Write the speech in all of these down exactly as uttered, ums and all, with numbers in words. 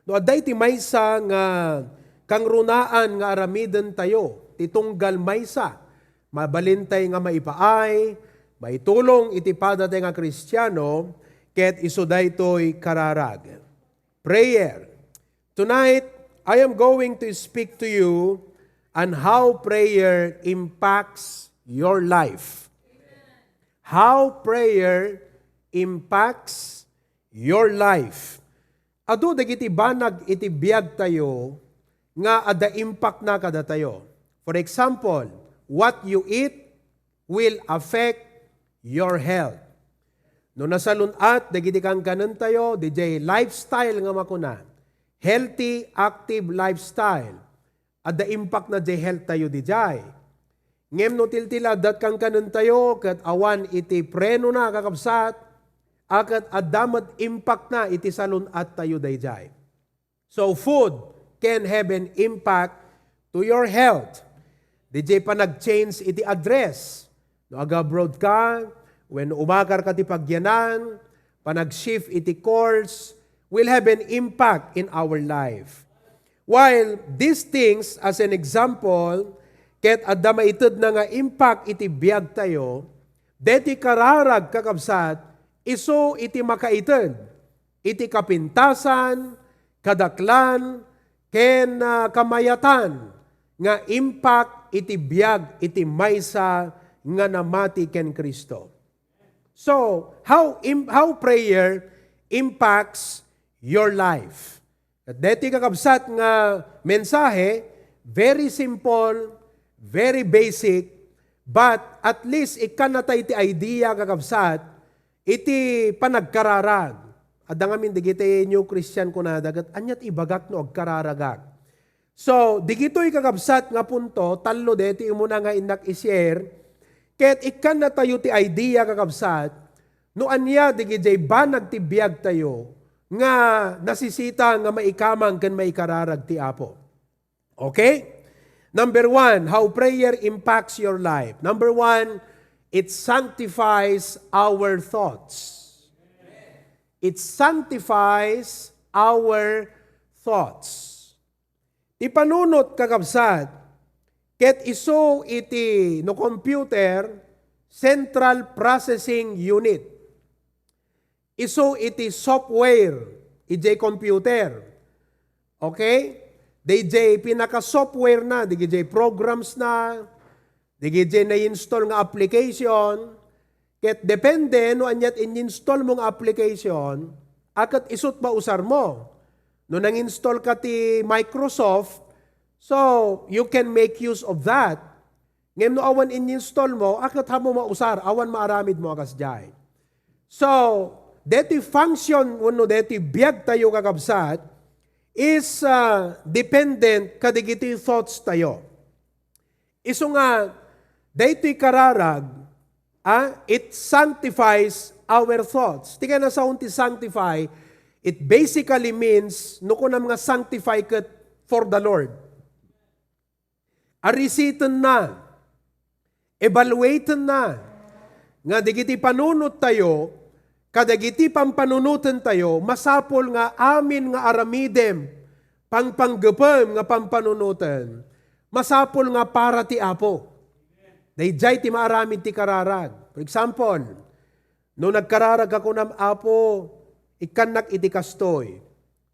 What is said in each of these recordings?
No adda iti maysa nga kangrunaan nga aramidentayo ti tunggal maysa, mabalintay nga maipaay, maitulong iti padatay nga Kristiano, ket isu daytoy kararag. Prayer. Tonight, I am going to speak to you on how prayer impacts your life. How prayer impacts your life. Adu dagiti banag iti biagtayo nga adda impact na kadatayo. For example, what you eat will affect your health. No nasalun-at dagiti kankanentayo, didiay lifestyle nga makuna, healthy, active lifestyle. Adda impact na diay health tayo didiay. Ngem no tiltiladat kankanentayo ket awan iti preno na, kakabsat, a ket adda met impact na iti salun-at tayo daydiay. So food can have an impact to your health. Didiay panag-change iti address. No aga-abroad ka, when umakar ka ti pagyanan, panag-shift iti course will have an impact in our life. While these things, as an example, ket adda maitedna nga impact iti biagtayo, deti kararag, kakabsat, isu iti makaited iti kapintasan, kadaklan, ken, ah, kamayatan nga impact iti biag iti maysa nga namati ken Cristo. So, how im-, how prayer impacts your life? Deti, kakabsat, nga mensahe, very simple, very basic, but at least ikkan na tayo ti idea, kakabsat, iti panagkararag. Adda ngamin dagiti new Christian kunada ket, "Ania ti ibagak no agkararagak?" So, digitoy, kakabsat, nga punto, tallo deti umuna nga innak i-share, ket ikkan na tayo ti idea, kakabsat, no ania dagiti banag ti biag tayo nga nasisita nga maikamang ken maikararag ti Apo. Okay? Number one, how prayer impacts your life. Number one, it sanctifies our thoughts. It sanctifies our thoughts. Ti panunot, kakabsat, ket isu iti, no computer, central processing unit. Isu iti software, idiay computer. Okay? Daydiay pinaka-software na, dagiti programs na, dagiti na-install nga application, ket depende no aniat in-install mo nga application, a ket isut mausar mo. No nang-install ka ti Microsoft, so you can make use of that. Ngem no awan in-install mo, a ket haanmo mausar, awan maaramid mo a kasdiay. So, deti function wenno deti biag tayo, kakabsat, is, ah, dependent kadagiti thoughts tayo. Isu nga, daytoy kararag, ah, it sanctifies our thoughts. Ti kanasaon ti sanctify, it basically means, no kunam nga sanctify ket for the Lord. Arisitenna, evaluatenna, nga dagiti panunot tayo, kadagiti pampanunoten tayo, masapul nga amin nga aramidem, pangpanggepem nga pampanunoten, masapul nga para ti Apo. Daydiay ti maaramid ti kararag. For example, no nagkararag ka kunam, "Apo, ikkannak iti kastoy."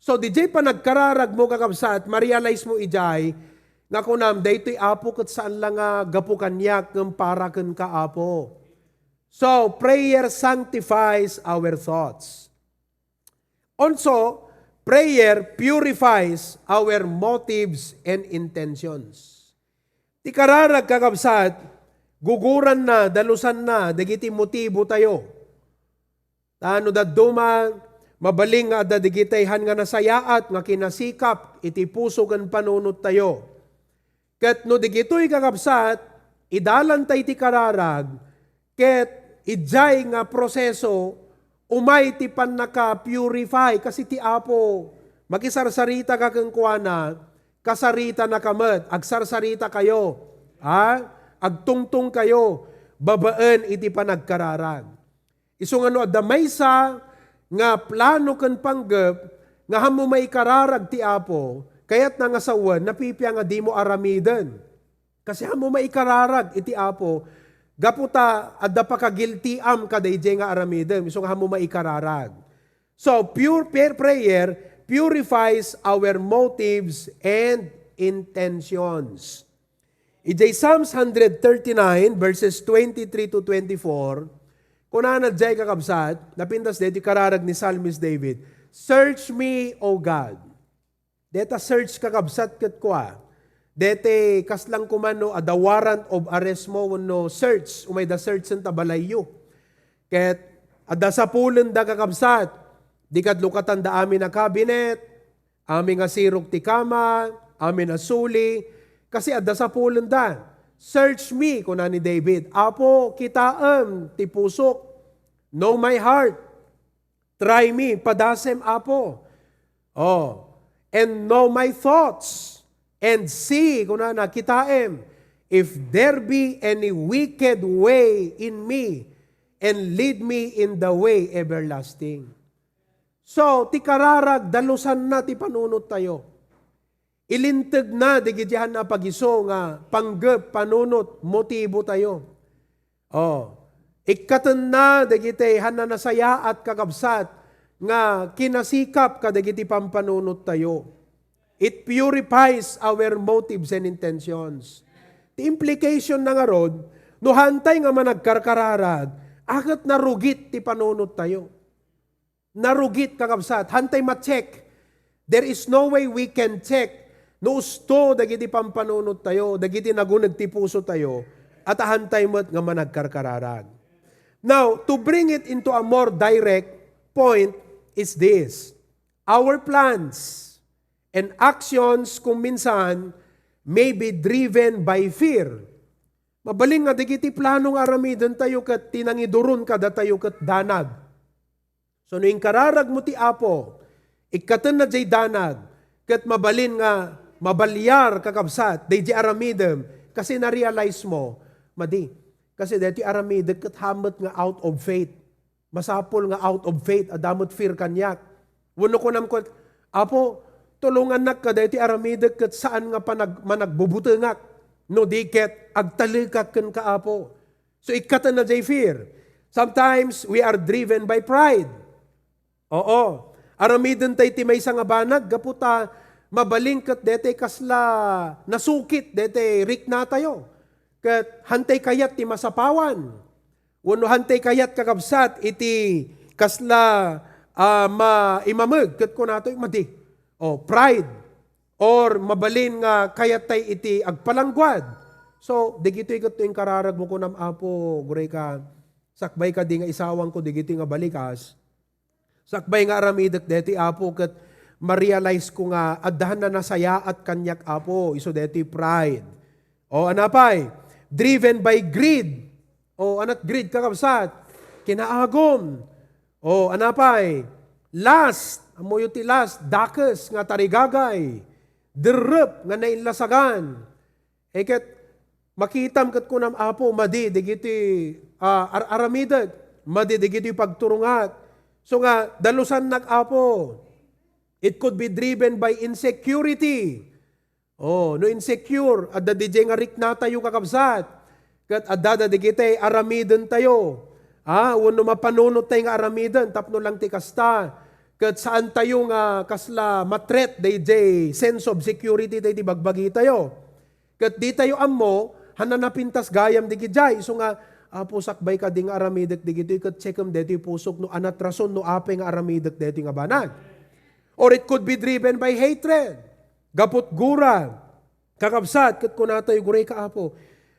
So, didiay panagkararag mo, kakabsat, ma-realize mo idiay nga kunam, "Daytoy, Apo, ket saan la nga gapu kaniak, ngem para kenka, Apo." So, prayer sanctifies our thoughts. Also, prayer purifies our motives and intentions. Ti kararag, kakabsat, guguranna, dalusanna dagiti motibo tayo. Ta no dadduma, mabalin nga adda dagiti han nga nasayaat nga kinasikap iti puso ken panunot tayo. Ket no digitoy, kakabsat, idalan tay ti kararag, ket idiay nga proseso, umay ti pannaka-purify, kasi ti Apo, makisarsarita ka kenkuana, kasaritanaka met, agsarsarita kayo, ha? Agtungtong kayo, babaen iti panagkararag. Isu nga no adda maysa nga plano ken panggep nga hammo maikararag ti Apo, kayatna nga sawen, napipia nga dimo aramiden. Kasi hammo maikararag iti Apo, gapu ta adda pakagiltiam kadaydiay nga aramidem, isu nga hammo maikararag. So, pure pa-, prayer purifies our motives and intentions. Idiay Psalms one thirty-nine, verses twenty-three to twenty-four, kunana diay, kakabsat, napintas daytoy kararag ni Psalmist David, "Search me, O God." Deta search, kakabsat, ket kua, deti kaslang kumano adda warrant of arrest mo wenno search, umay da search ta balayyo. Ket adda sapulenda, kakabsat, di kadlukatanda amin a cabinet, amin nga sirok ti kama, amin a suli, kasi adda sapulenda. "Search me," kuna ni David. "Apo, kitaem ti pusok. Know my heart. Try me, padasem, Apo. Oh, and know my thoughts. And see," kunana, "kitaem, if there be any wicked way in me, and lead me in the way everlasting." So, ti kararag, dalusanna ti panunot tayo. Ilintegna dagiti han a pagiso nga panggep, panunot, motibo tayo. Oh, ikkatenna dagiti han a nasayaat, kakabsat, nga kinasikap kadagiti pampanunot tayo. It purifies our motives and intentions. Ti implication na ngarud, no hantay nga managkarkararag, aket narugit ti panunot tayo. Narugit, kakabsat. Hantay ma-check. There is no way we can check no usto dagiti pampanunot tayo, dagiti naguneg ti puso tayo, at ahantay met nga managkarkararag. Now, to bring it into a more direct point is this. Our plans and actions kung minsan may be driven by fear. Mabalin nga dagiti plano nga aramiden tayo ket ti nangiduron kadatayo ket danag. So, no inkararag mo ti Apo, ikkatenna jay danag, ket mabalin nga mabaliar, kakabsat, dayjay aramidem, kasi na-realize mo, madi. Kasi daytoy aramidek ket hammet nga out of faith. Masapul nga out of faith, adda met fear kaniak. Wenno kunam ket, "Apo, tulongannak kadaytoy aramidek ket saan nga panag-, managbubutengak. No di ket, agtalekak kenka, Apo." So, ikkatenna jay fear. Sometimes, we are driven by pride. Oo. Aramiden tay ti maysa nga banag, gapu ta mabalin ket daytoy kasla nasukit daytoy riknatayo. Ket hantay kayat ti masapawan. Wenno hantay kayat, kakabsat, iti kasla, ah, maimameg ket kunatoy, madi. Oh, pride. Or mabalin nga kayat tay iti agpalangguad. So, dagitoy ket no inkararag mo, kunam, "Apo, gurayka, sakbay kadi nga isawanko dagitoy nga balikas. Sakbay nga aramidek daytoy, Apo, ket ma-realize ko nga adda han a nasayaat kaniak, Apo, isu daytoy pride." O, anapay? Driven by greed. O, anat greed, kakabsat? Kinaagum. O, anapay? Lust. Ammoyo ti lust, dakes nga tarigagay. Derrep nga nainlasagan. E ket makitam ket kunam, "Apo, madi dagiti, ah, ar-, aramidek, madi dagiti pagturongak." So nga, dalusannak, Apo. It could be driven by insecurity. Oh, no insecure, adda diay nga riknatayo, kakabsat. Ket adda dagiti aramiden tayo. Ha? Wenno mapanunot tay nga aramiden tapno lang ti kasta. Ket saan tayo nga kasla matret dayjay sense of security daydi bagbagi tayo. Ket di tayo ammo, han a napintas gayam digidiay. Isu nga, "Apo, sakbay kadi nga aramidek digitoy ket checkem daytoy pusok no anat rason no apay nga aramidek daytoy nga banag." Or it could be driven by hatred. Gaput gura. Kakabsat, ket kunatayo, "Gurayka, Apo,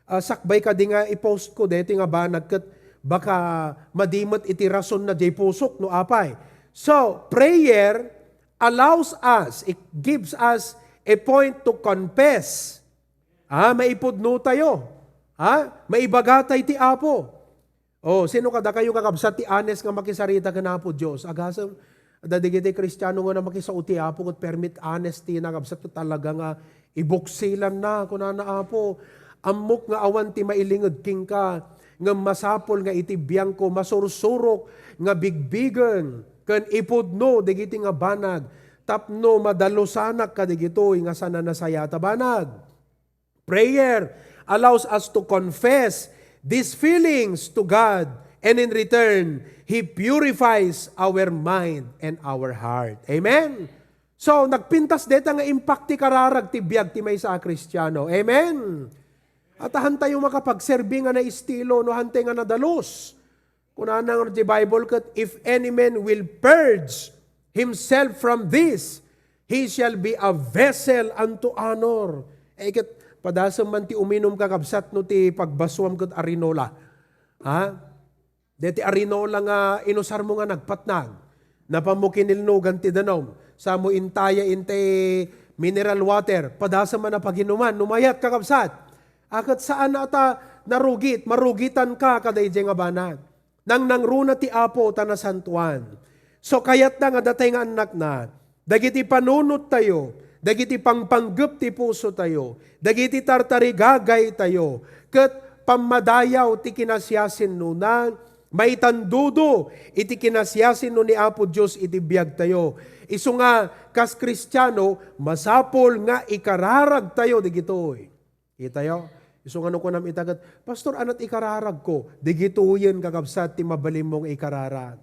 ah, sakbay kadi nga i-post ko daytoy nga banag ket baka madi met iti rason na diay pusok no apay." So, prayer allows us, it gives us a point to confess. Ah, maipudno tayo. Ha? Maibaga tay ti Apo. Oh, sino kadakayo, kakabsat, ti honest nga makisarita ken Apo Dios? Agasem, adda dagiti Kristiano nga na makisao ti Apo ket permi honest ti nakabsat ket talaga nga ibuksilanna, kunana, "Apo, ammok nga awan ti mailinged kenka, ngem masapul nga iti biangko masursurok nga bigbigen ken ipudno dagiti nga banag tapno madalusanak kadagitoy nga saan a nasayaat a banag. Prayer allows us to confess these feelings to God, and in return, He purifies our mind and our heart. Amen? So, nagpintas deta nga impact ti kararag ti biag ti maysa a Kristiano. Amen? At han tayo makapagserbi nga naistilo, no han tayo nga nadalus. Kunana nga ti Bible ket, "If any man will purge himself from this, he shall be a vessel unto honor." Eh, ket padasem man ti uminum, kakabsat, no ti pagbasuam ket arinola. Ha? Deti arinola nga inusarmo nga nagpatnag. Napammo kinilnugan ti danum. Samo intaya inti mineral water. Padasem man a paginuman. No mayat, kakabsat. A ket saan a ta narugit, marugitanka kadaydiay nga banag. Nangnangruna ti Apo ta nasantoan. So, kayatna nga datay nga annakna, dagiti panunottayo, dagiti pangpanggep ti pusotayo, dagiti tartarigagaytayo, ket pammadayaw ti kinasiasinonan, maitandudo iti kinasiasino ni Apo Dios iti biagtayo. Isu nga, kas Kristiano, masapul nga ikararagtayo digitoy. Kitayo? Isu nga no kunam ita ket, "Pastor, anat ikararagko?" Digitoyen, kakabsat, ti mabalinmo nga ikararag.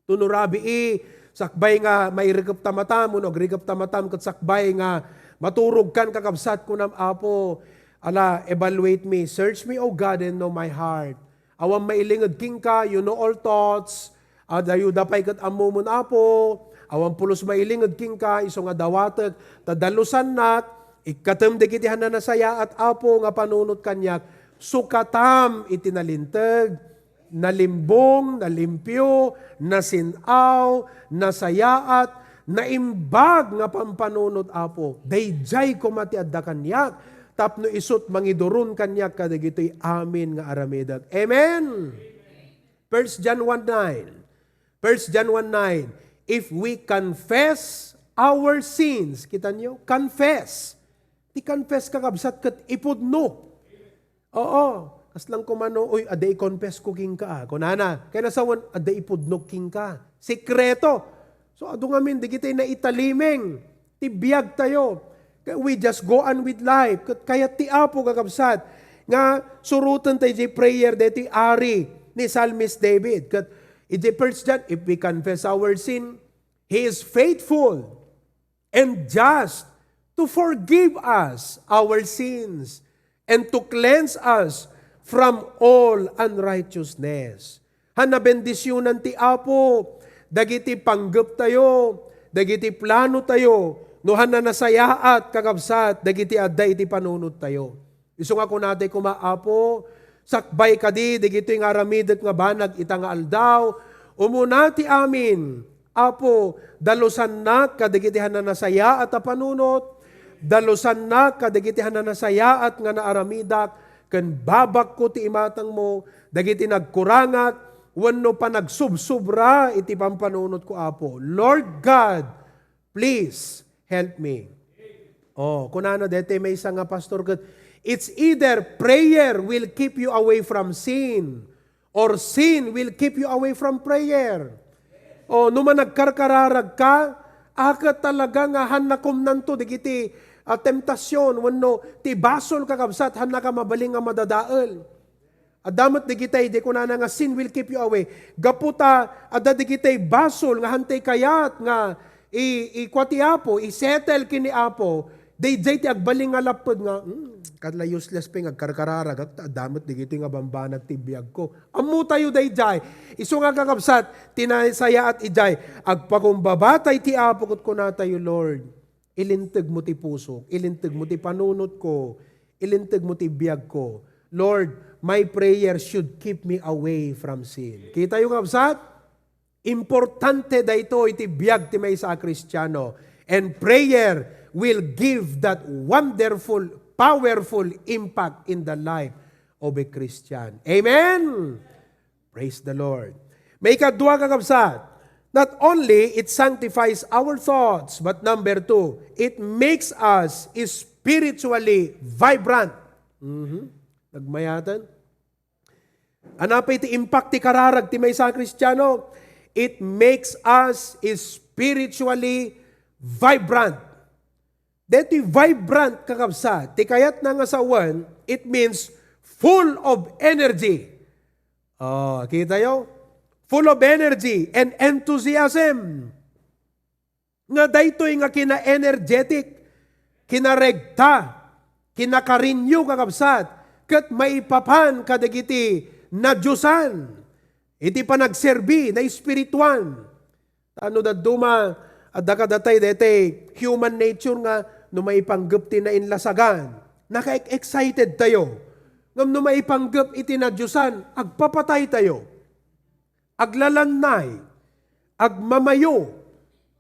Tuno rabii, sakbay nga mairikep ta matam, wenno agrikep ta matam, ket sakbay nga maturogkan, kakabsat, kunam, "Apo, ala, evaluate me. Search me, O God, and know my heart." Awan mailinged kenka, you know all thoughts. Adayo da pay ket ammomon, Apo. Awan pulos mailinged kenka, isu nga dawatek, ta dalusannak, ikkatem dagiti han a nasayaat, Apo, nga panunot kaniak, sukatam iti nalinteg, nalimbong, nalimpio, nasin-aw, nasayaat, naimbag nga pampanunot, Apo. Daydiay koma ti adda kaniak, tapno isut mangiduron kaniak kadagitoy amin nga aramidek. Amen! First John one nine. First John one nine, "If we confess our sins," kita niyo? Confess. Ti confess, kakabsat, ket ipudno. Oo. Kasla kumano, "Uy, adda i-confess ko kenka, ah." Kunana, kayat na sawen, "Adda ipudno kenka." Sekreto. So, adu ngamin, dagiti naitalimeng ti biagtayo. Kay we just go on with life. Ket kayat ti Apo, kakabsat, nga suroten tayo di prayer deti ari ni Psalmist David. Ket iti First John, "If we confess our sin, He is faithful and just to forgive us our sins and to cleanse us from all unrighteousness." Han nabendisionan ti Apo dagiti panggeptayo, dagiti planotayo, no han a nasayaat, kakabsat, dagiti adda iti panunottayo. Isu nga kunatayo koma, Apo, sakbay kadi dagitoy nga aramidek nga banag ita nga aldaw, umuna ti amin, Apo, dalusannak kadagiti han a nasayaat a panunot, dalusannak kadagiti han a nasayaat nga naaramidak, ken babakko ti imatangmo dagiti nagkurangak wenno panagsubsobra iti pampanunotko, Apo. Lord God, please help me. Oh, kunana dete maysa nga pastor ket, "It's either prayer will keep you away from sin or sin will keep you away from prayer." O, no managkarkararag ka, a ket talaga nga han nakumnanto dagiti, ah, temptasyon wenno ti basol, kakabsat, han naka mabalin nga madadael. Adda met digitay, di kunana nga sin will keep you away. Gapu ta, adda digitay basol nga hantay kayat nga i-, ikua ti Apo, i-settle ken ni Apo, daydiay ti agbalin nga lapped nga, "Hmm, kasla useless pay nga agkarkararagak, ta adda met digitoy nga bambanag ti biagko." Ammo tayo daydiay. Isu nga kakabsat, ti nasayaat idiay, agpakumbaba tay ti Apo ket kuna tayo, "Lord, ilinteg mo ti pusok, ilinteg mo ti panunotko, ilinteg mo ti biagko. Lord, my prayer should keep me away from sin." Kita yo, kakabsat? Importante daytoy iti biag ti maysa a Kristiano. And prayer will give that wonderful, powerful impact in the life of a Christian. Amen! Praise the Lord. Maikadua, kakabsat, not only it sanctifies our thoughts, but number two, it makes us spiritually vibrant. Mhm. Nagmayatan? Ania pay ti impact ti kararag ti maysa a Kristiano? It makes us spiritually vibrant. Deti vibrant, kakabsat, ti kayatna nga sawen, it means full of energy. Oh, kita yo? Full of energy and enthusiasm. Nga daytoy nga kina-energetic, kinaregta, kinakarinyo, kakabsat, ket maipapan kadagiti nadiosan iti panagserbi na espirituan. Ta no dadduma, adda kadatay daytay human nature nga no maipanggep ti nainlasagan, naka-excited tayo. Ngem no maipanggep iti nadiosan, agpapatay tayo. Aglalannay, agmamayo.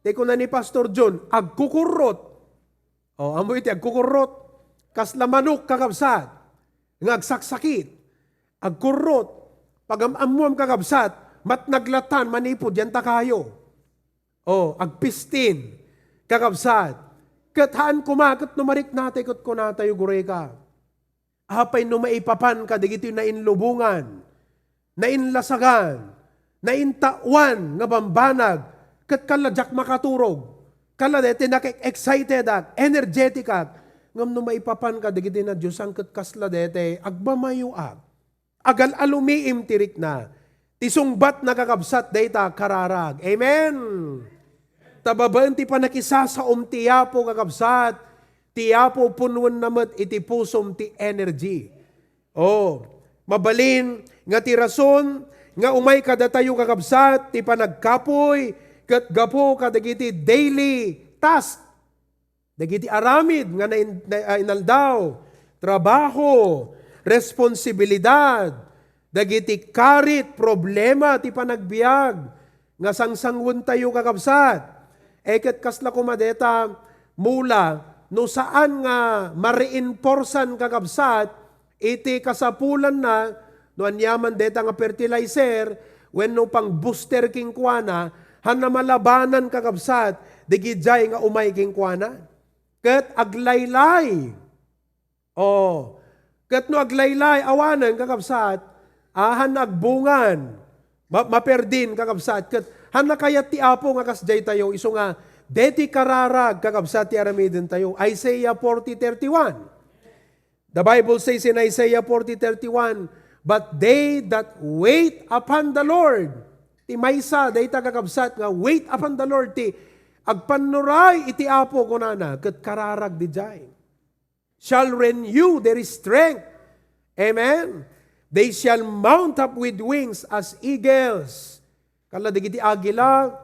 Ti kuna ni Pastor John, agkukurrot. O, ammo iti agkukurrot. Kasla manok, kakabsat, nga agsaksakit. Agkurrot. Pagam-ammuam, kakabsat, matnag latan manipud yan takayo. O, agpistin, kakabsat. Ket haan koma, ket no mariknatayo, ket kunatayo, gureka. Apay no maipapan kadagiti nainlubongan, nainlasagan, naintaoan nga bambanag, ket kalla diak makaturog. Kalla daytoy naka-excited ak, energetic ak. Ngem no maipapan kadagiti nadiosan ket kasla daytoy, agmamayo ak. Agal-alumiim ti rikna. Ti sungbat, nakakabsat, dayta kararag. Amen! Ta babaen ti panakisasaom ti Apo, kakabsat, ti Apo punwenna met iti pusom ti energy. O, mabalin nga ti rason nga umay kadatayo, kakabsat, ti panagkapuy ket gapu kadagiti daily task. Dagiti aramid nga nain-, na-, ah, inaldaw, trabaho, responsibilidad, dagiti karit, problema ti panagbiag nga sangsanguentayo, kakabsat. E ket kasla koma deta mula no saan nga ma-reinforcean, kakabsat, iti kasapulanna, no aniaman deta nga fertilizer, wenno pang-booster kenkuana, haan a malabanan, kakabsat, dagijay nga umay kenkuana. Ket aglaylay. O, ket no aglaylay, awanen, kakabsat, a, haan a agbungan. Ma-, maperdin, kakabsat. Ket haan a kayat ti Apo nga kasdiay tayo, isu nga, deti kararag, kakabsat, ti aramiden tayo. Isaiah forty thirty-one. The Bible says in Isaiah forty thirty-one, "But they that wait upon the Lord," ti maysa, dayta, kakabsat, nga wait upon the Lord, ti agpannuray iti Apo, kunana, ket kararag dijay. "Shall renew their strength." Amen? "They shall mount up with wings as eagles." Kalla dagiti agila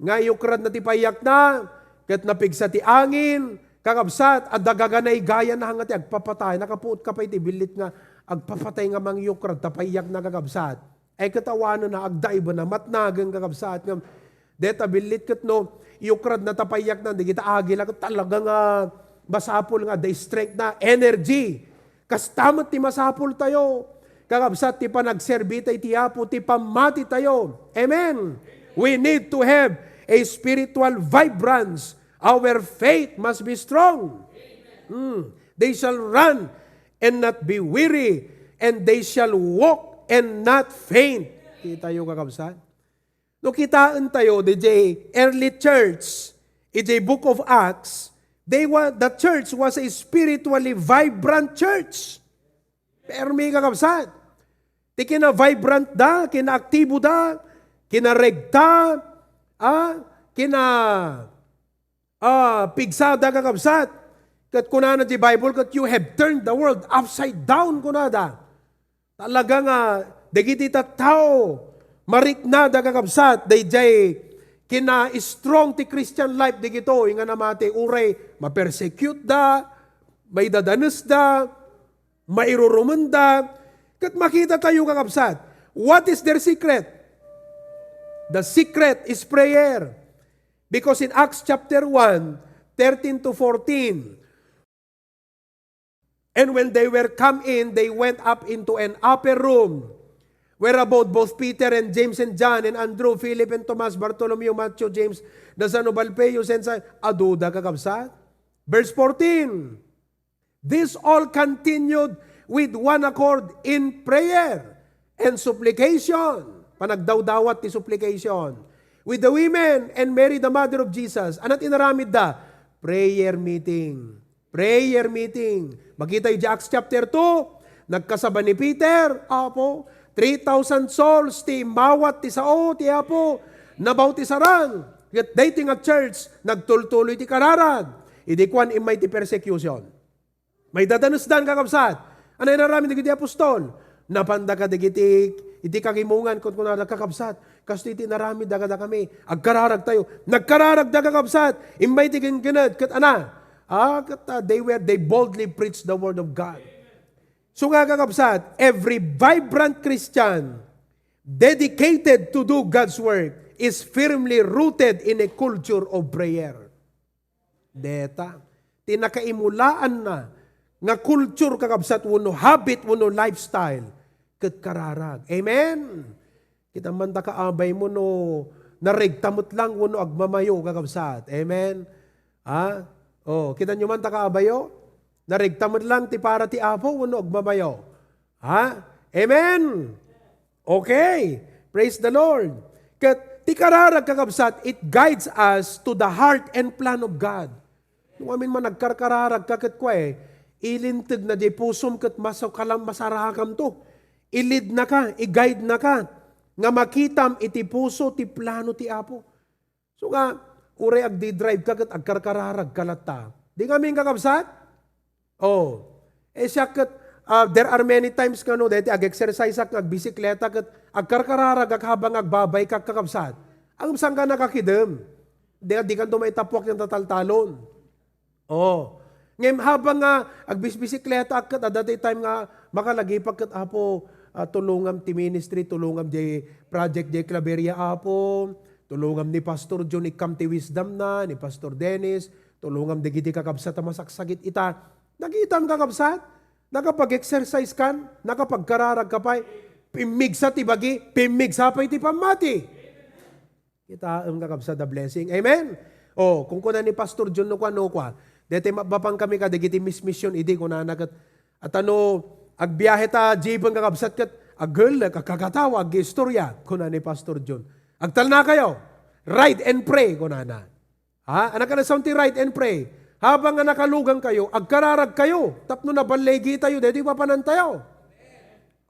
nga iyukradna ti payakna, ket napigsa ti angin, kakabsat, adda gaganaygayana nga ti agpapatay. Nakapuot ka pay ti billit nga agpapatay nga mangyukrad ta payakna, kakabsat. Ay, ket awanen a, agdaibena, matnagen, kakabsat, ngem deta billit ket no iyukradna ta payakna, dagita agila ket talaga nga masapul nga adda strength na, energy. Kasta met ti masapul tayo, kakabsat, ti panagserbi tayo iti Apo, ti pammati tayo. Amen. We need to have a spiritual vibrance. Our faith must be strong. Hmm. "They shall run and not be weary, and they shall walk and not faint." Kita tayo, kakabsat. No kitaen tayo, D J, early church, iti Book of Acts, they were, the church was a spiritually vibrant church. Permi, kakabsat. Ti kina-vibrant da, kinaaktibo da, kinaregta, ah, kina, ah, pigsada, kakabsat. Ket kunana ti Bible, ket, "You have turned the world upside down," kunada. Talaga nga, dagiti tattao, mariknada, kakabsat, dayjay kina-strong ti Christian life, digitoy nga namati, uray ma-persecute da, maidadanes da, mairurumenda, ket makita tayo, kakabsat. What is their secret? The secret is prayer. Because in Acts chapter one, thirteen to fourteen, "And when they were come in, they went up into an upper room, where abode both Peter and James and John and Andrew, Philip and Thomas, Bartholomew, Matthew, James, the son of Alphaeus, and Simon." Aduda, kakabsat. Verse fourteen, "This all continued with one accord in prayer and supplication." Panagdawdawat ti supplication. with the women and Mary, the mother of Jesus. Ania ti inaramidda? Prayer meeting. Prayer meeting. Makita iti Acts chapter two, nagkasaba ni Peter, Apo, three thousand souls ti immawat ti sao ti Apo, nabautisaran. Ket daytoy nga church, nagtultuloy ti kararag. Idi kuan, immay ti persecution. Maidadanesdan, kakabsat. Ania inaramid dagiti apostol? Napanda kadagiti iti kagimongan, kunkunada, "Kakabsat, kastoy ti inaramidda kadakami. Agkararagtayo." Nagkararagda, kakabsat. Immay ti ginggined, ket ania? Ah, ket, ah, they were, they boldly preached the word of God. So nga, kakabsat, every vibrant Christian dedicated to do God's work is firmly rooted in a culture of prayer. Deta. Ti nakaimulaanna nga culture, kakabsat, wenno habit, wenno lifestyle, ket kararag. Amen? Kita man ta kaabay mo no naregta met lang wenno agmamayo, kakabsat. Amen? Ha? Oh, kita nyo man ta kaabayo? Naregta met lang ti para ti Apo wenno agmamayo? Ha? Amen? Okay. Praise the Lord. Ket ti kararag, kakabsat, it guides us to the heart and plan of God. No amin man nagkarkararag ka ket kua, eh, ilinteg na di pusom ket maso-, kalam-, masarakamto. Ilid na ka, i-guide na ka, nga makitam iti puso ti plano ti Apo. So nga, uray agdi-drive ka ket agkarkararag ka latta. Di ngamin, kakabsat? Oh. Eh, siak ket, ah, there are many times nga no, daytoy ag-exercise ak nga agbisikleta ket agkarkararag ak habang agbabike ak, kakabsat. Ang saan ka nakakidem? Di, di kanto maitapuak yang tataltalon. Oh. Ngem habang nga agbisbisikleta ak ket adda ti time nga makalagipak ket, "Apo, ah, tulongam ti ministry, tulongam di project di Claveria, Apo. Tulongam ni Pastor John, ikkam ti wisdom na, ni Pastor Dennis, tulongam dagiti kakabsat a masaksakit ita." Nakitam, kakabsat? Nakapag-exercise kan, nakapagkararag ka pay, pimmigsa ti bagi, pimmigsa pay ti pammati. Kitaem, kakabsat, a blessing. Amen? Oh, kung kuna ni Pastor John no kua, no kua. Deti mabapang kami kadagiti mis-, mission idi, kunana ket, "At ano, agbiahe ta, Jibon, kakabsat, ket agellek, agkakatawa, agistorya," kuna ni Pastor John. "Agtalnakayo, ride and pray," kunana. Ha? Anak ka na sound ti ride and pray. Habang nga nakalugan kayo, agkararag kayo. Tapno naballegi tayo, deti papanan tayo.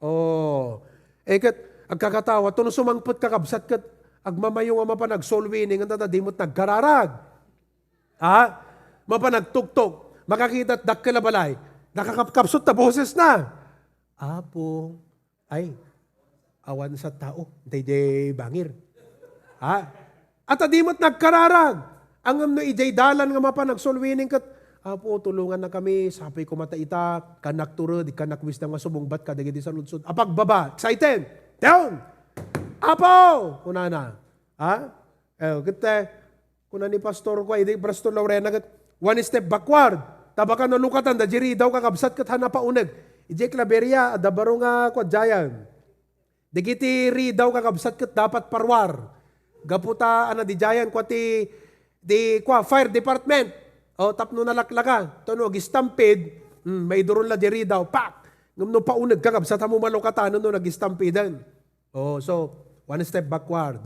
Oh. Eh, ket, agkakatawa, to no sumangpet, kakabsat, ket agmamayo nga mapan ag-soul winning, anta ta di met nagkararag. Ha? Mapan agtuktok, makakita dakkel a balay, nakakapkapsut ta boses na. Apo, ay, awan sa tao, daydi bangir. Ha? At di met nagkararag. Ngem no idiay dalan nga mapan ag-soul winning ket, "Apo, tulonganna kami, sapay koma ta ita, kanak tured, kanak wisdom nga sumungbat kadagiti saludsod." Apagbaba, excited. Down! "Apo!" kunana. Ha? Eh, ket, eh, kuna ni Pastor ko, idi Pastor Lorena ket, "One step backward." Tabakan no lukatan, da di ridaw, kakabsat, ket hana pauneg. Idiay Claveria, adda baro nga kua diayen. Dagiti ridaw, kakabsat, ket dapat paruar. Gapu ta, ana, di diayen, kua ti, di, kua, fire department. O, tapno nalaklaka. Tapno ag-stampede, hmm, maiduron la di ridaw. Pak! Ngem no pauneg, kakabsat, a malukatan no nag-stampeden. Oh, so, one step backward.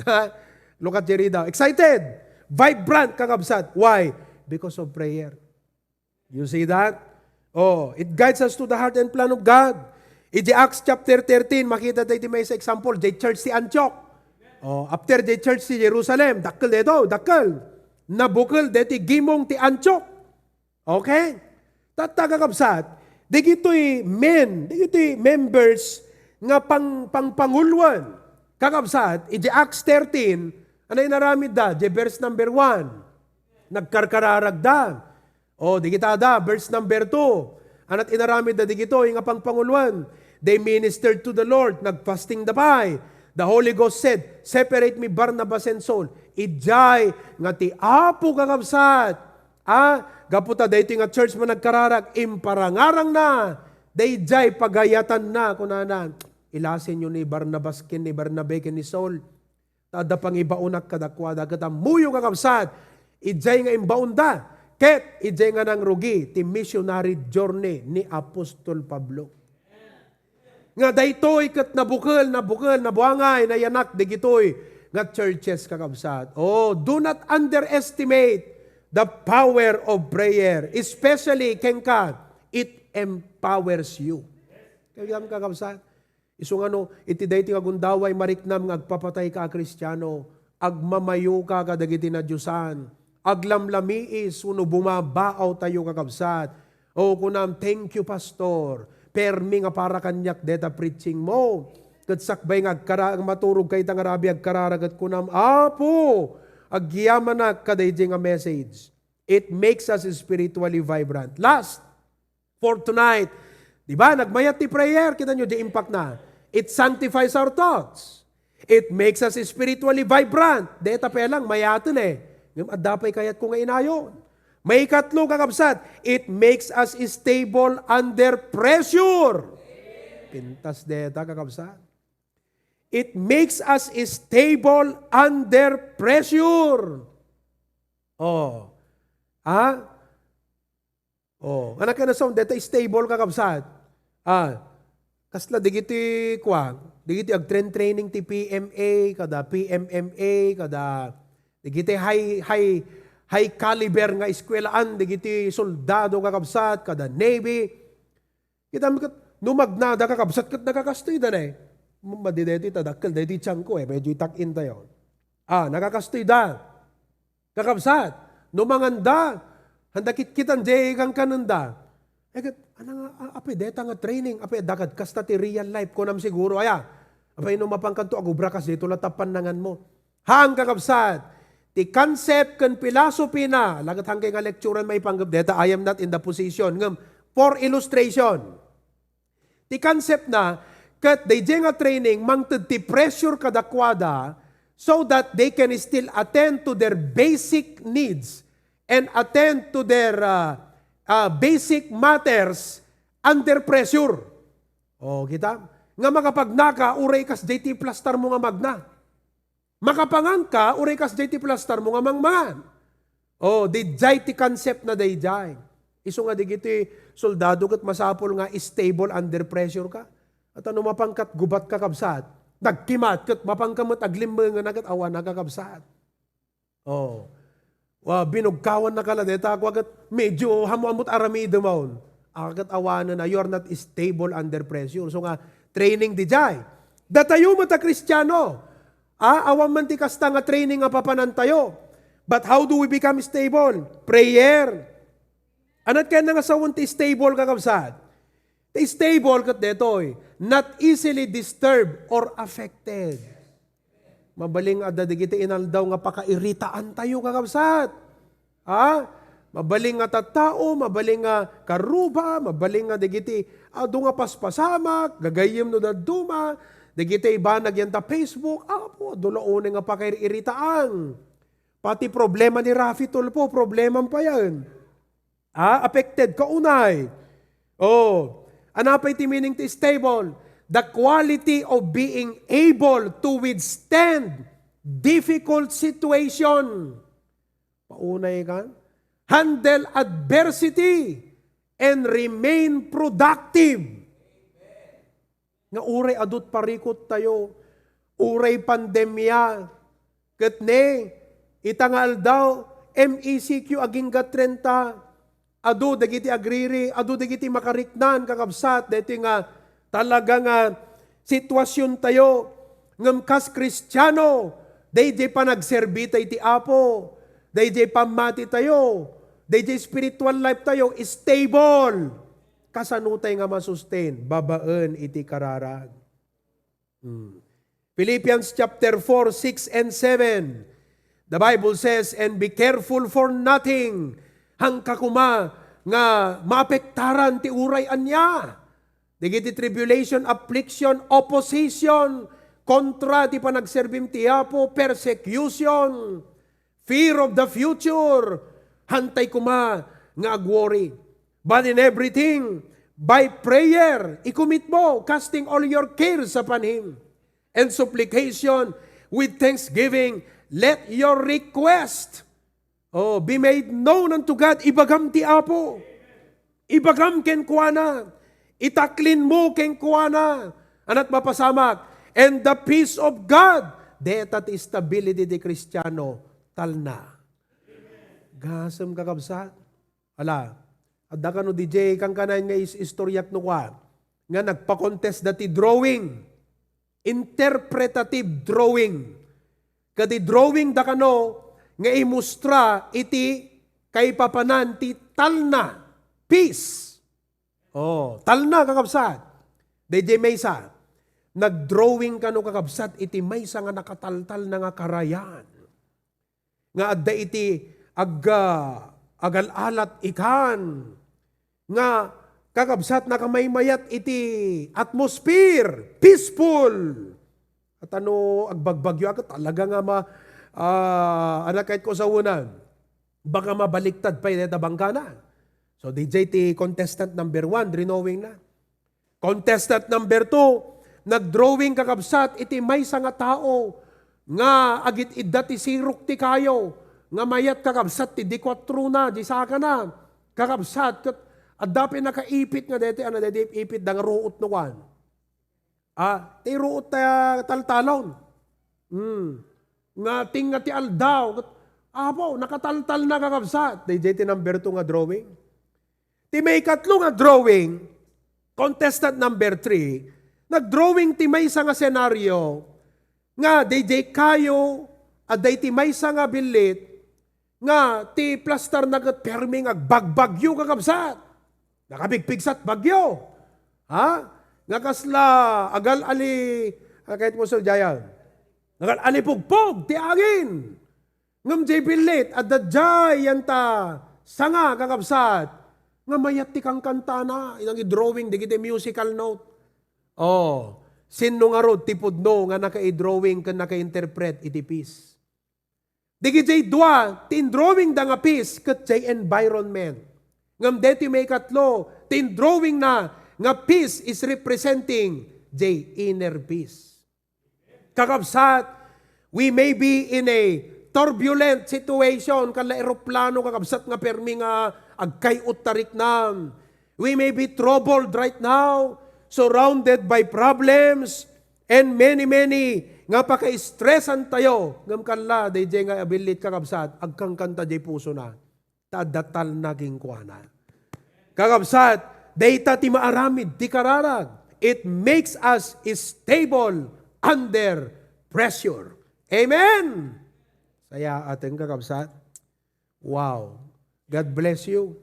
Look at Jerida. Excited! Vibrant, kakabsat. Why? Because of prayer. You see that? Oh, it guides us to the heart and plan of God. Iti Acts chapter thirteen, makita tayo iti maysa example, diay church ti Antioch. Oh, after diay church ti Jerusalem, dakkel daytoy, dakkel. Nabukel daytoy gimong ti Antioch. Okay? Tatta, kakabsat, dagitoy men, dagitoy members nga pang-, pangpanguluan. Kakabsat, iti Acts thirteen, ania inaramidda? Iti verse number one. Nagkarkararagda. O, digitada, verse number two. Ania ti inaramidda dagitoy nga pangpanguluan? They ministered to the Lord, nagfasting da pay. The Holy Ghost said, "Separate me Barnabas and Saul." Idiay nga ti Apo, kakabsat. Ah, gapu ta daytoy nga church nga nagkararag, imparangarangna, daydiay pagayatanna, kunana, "Ilasinyo ni Barnabas ken ni Bernabe ken ni Saul. Ta adda pangibaonak kadakuada," ket ammoyo, kakabsat, idiay nga imbaonda, ket idiay nga nangrugi ti missionary journey ni Apostol Pablo. Nga daytoy ket nabukel, nabukel, nabuangay, nayanak dagitoy nga churches, kakabsat. Oh, do not underestimate the power of prayer, especially kenka, it empowers you. Kayam, kakabsat, isu nga no, iti daytoy nga gundaway mariknam nga agpapatayka a Kristiano, agmamayoka kadagiti nadiosan, aglamlamiis wenno bumabaawtayo, kakabsat. O kunam, "Thank you, Pastor. Permi nga para kaniak deta preaching mo." Ket sakbay nga agkara-, maturogka ita nga rabii, agkararag ket kunam, "Apo, agyamanak kadaydiay nga message." It makes us spiritually vibrant. Last, for tonight, di ba, nagmayat ti prayer, kita nyo, di impact na. It sanctifies our thoughts. It makes us spiritually vibrant. Deta pay lang, mayaten eh. Ngem adda pay kayatko nga inayon. Maikatlo, kakabsat, it makes us stable under pressure. Pintas deta, kakabsat. It makes us stable under pressure. Oh. Ha? Oh, anak ka na sound, deta stable, kakabsat. Ah, kasla digiti kuan, digiti agtrain-training ti P M A, kada P M M A, kada digiti high, high, high caliber nga eskwelaan, digiti soldado, kakabsat, kada Navy. Kita mi ket, no magnada, kakabsat, ket nagakastoy da na eh. Madi deti, ta dakkel deti tiyanko eh, medyo itak-in tayo. Ah, nagakastoy da. Kakabsat, no manganda, handa kitkitan jay kankanenda. Eh, ket, ana nga, a-, apay deta nga training, apay, dagad kasta ti real life, kunam siguro, aya. Apay, no mapangkanto, agubra kas dito, la tappan nangan mo. Haan, kakabsat, ti concept ken philosophy na, laket hangkay nga lecturean maipanggep deta, I am not in the position, ngem for illustration, ti concept na, ket daydiay nga training, mangted ti pressure kadakuada, so that they can still attend to their basic needs and attend to their, uh, uh, basic matters under pressure. O, kita? Nga makapagnaka, uray kas J T plastar mo nga magna. Makapanganka, uray kas J T plastar mo nga mangmangan. O, didiay ti concept na daydiay. Isu nga digiti soldado ket masapul nga stable under pressure ka. At ano, mapangkat gubat, kakabsat, nagkimat ket mapangka met aglimmengen ket awan a, kakabsat. Oh. Wa, binugkawan na kala deta, ako agad, medyo hamu-amut aramidem awn. Agad awanen na, you are not stable under pressure. So nga, training didiay. Datayo met a Kristiano. Ah, awan man ti kasta nga training nga papanantayo. But how do we become stable? Prayer. Anat kaya nga sawen ti stable, kakabsat? Ti stable ket detoy, not easily disturbed or affected. Mabalin nga adda dagiti inaldaw nga pakairitaantayo, kakabsat. Ha? Mabalin nga tattao, mabalin nga karuba, mabalin nga dagiti adu nga paspasamak, gagayyem no dadduma, dagiti banag yan ta Facebook, apo, adu la unay nga pakairitaang. Pati problema ni Raffy Tulfo, problemam pa yan. Ah, affected ka unay. Oh, ano pay ti meaning ti stable? The quality of being able to withstand difficult situation. Paunay ka. Handle adversity and remain productive. Nga uray adut parikut tayo, uray pandemia, ket ne, ita nga aldaw, M E C Q agingga trenta, adu dagiti agriri, adu dagiti makariknan, kakabsat, daytoy nga talaga nga situasion tayo, ngem kas Kristiano, daydiay panagserbi tay ti Apo, daydiay pammati tayo, daydiay spiritual life tayo, stable. Kasano tay nga masustain? Babaen iti kararag. Hmm. Philippians chapter four, six and seven. The Bible says, "And be careful for nothing." Hangka koma nga maapektaran ti uray ania. Dagiti tribulation, affliction, opposition, kontra ti panagserbim ti Apo, persecution. Fear of the future, hantay koma nga agworry. But in everything, by prayer, ikumit mo, casting all your cares upon Him, and supplication with thanksgiving, let your request, oh, be made known unto God. Ibagam ti Apo. Ibagam kenkuana, itaklin mo kenkuana, anat mapasamak, and the peace of God Deta ti stability ti Kristiano, talna. Gasem, kakabsat. Ala, adda kano D J, kankanayon nga is-, istoryak no kua, nga nagpa-contest da ti drawing. Interpretative drawing. Kadi drawing da kano nga imustra iti kaipapanan ti talna, peace. Oh, talna, kakabsat. Daydiay maysa, nagdrawing kano, kakabsat, iti maysa nga nakataltalna nga karayan. Nga adda iti ag-, ah, agal-alat ikan. Nga, kakabsat, nakamaymayat iti atmosphere, peaceful. At ano, agbagbagyo, ket talaga nga ma-, ah, anak, kahit ko sa unan, baka mabaliktad pay deta bangkana. So, D J ti contestant number one, drawing na. Contestant number two, nagdrawing, kakabsat, iti maysa nga tao nga agid-idda ti sirok ti kayo, nga mayat, kakabsat, ti dikuatro na, di saka na, kakabsat, ket adda pay nakaipit nga deti, ano, deti ipit da nga ruot no kuan. Ah, ti ruot ta taltalon. Hmm. Nga ting nga ti aldaw. Apo, nakataltal na, kakabsat. Daydiay ti number two nga drawing. Ti maikatlo nga drawing, contestant number three, nagdrawing ti maysa nga senaryo nga daydiay kayo, adda iti maysa nga billit, nga ti plastarna ket permi nga agbagbagyo, kakabsat. Nakapigpigsat bagyo. Ha? Nga kasla agal-ali, ah, kahit mo, Sir Jayan. Agal-alipugpog ti angin. Ngem jay billit, adda jay yanta sanga, kakabsat. Nga mayat ti kankantana, inang i-drawing, dagiti musical note. Oh, sinno ngarud ti pudno nga naka-i-drawing ken naka-interpret iti peace? Dagiti dua, ti indrawing da nga peace ket jay environment. Ngem deti maikatlo, ti indrawing na nga peace is representing jay inner peace. Kakabsat, we may be in a turbulent situation, kan la eroplano, kakabsat, nga permi nga agkay-ot ta riknam. We may be troubled right now, surrounded by problems, and many, many nga pakaistresan tayo. Ngem kalla, daydiay nga abillit, kakabsat, agkankanta jay pusona. Ta adda talna kenkuana. Kakabsat, dayta ti maaramid ti kararag. It makes us stable under pressure. Amen! Sayaaten, kakabsat. Wow. God bless you.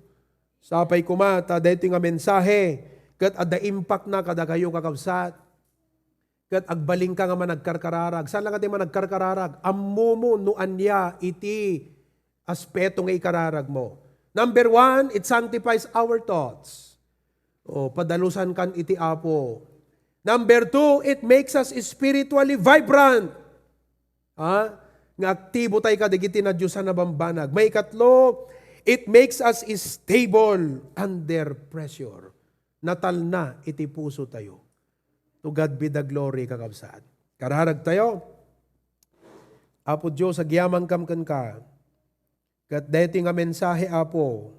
Sapay koma ta daytoy nga mensahe ket adda impact na kadakayo, kakabsat. Ket agbalinka nga managkarkararag. Saan la nga ti managkarkararag? Ammomo no ania iti aspeto nga ikararagmo. Number one, it sanctifies our thoughts. O, padalusan kan iti Apo. Number two, it makes us spiritually vibrant. Ha? Nga aktibo tayo kadagiti nadiosan a bambanag. Maikatlo, it makes us stable under pressure. Natalna iti puso tayo. To God be the glory, kakabsat. Kararag tayo. Apo Dios, agyamankam kenka. Ket daytoy nga mensahe, Apo,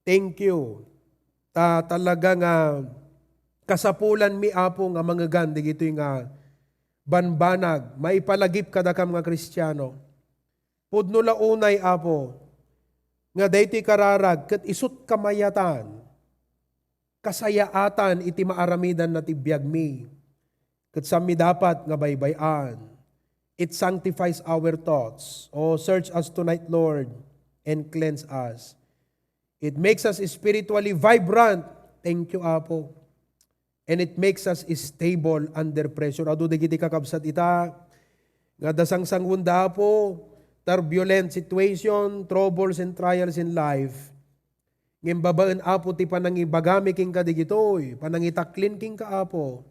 thank you. Ta talaga nga kasapulanmi, Apo, nga mangegan dagitoy nga banbanag, maipalagip kadakam nga Kristiano. Pudno la unay, Apo, nga daytoy kararag ket isut' kamayatan, kasayaatan iti maaramidanna ti biagmi. Ket saanmi dapat nga baybay-an. It sanctifies our thoughts. Oh, search us tonight, Lord, and cleanse us. It makes us spiritually vibrant. Thank you, Apo. And it makes us stable under pressure. Adu dagiti kakabsat ita, nga adda sangsanguenda, Apo, turbulent situation, troubles, and trials in life. Ngem babaen, Apo, ti panangibagami kenka dagitoy, panangitaklin kenka, Apo.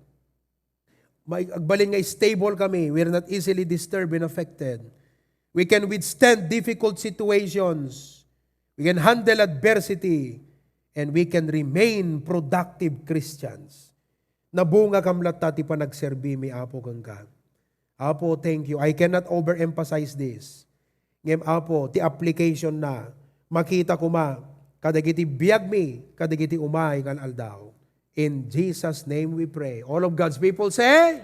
Mai-, agbalin nga stable kami. We are not easily disturbed and affected. We can withstand difficult situations. We can handle adversity. And we can remain productive Christians. Nabungakam latta ti panagserbimi, Apo, kenka. Apo, thank you. I cannot overemphasize this. Ngem, Apo, ti application na, makita koma kadagiti biagmi, kadagiti umay nga aldaw. In Jesus' name we pray. All of God's people say,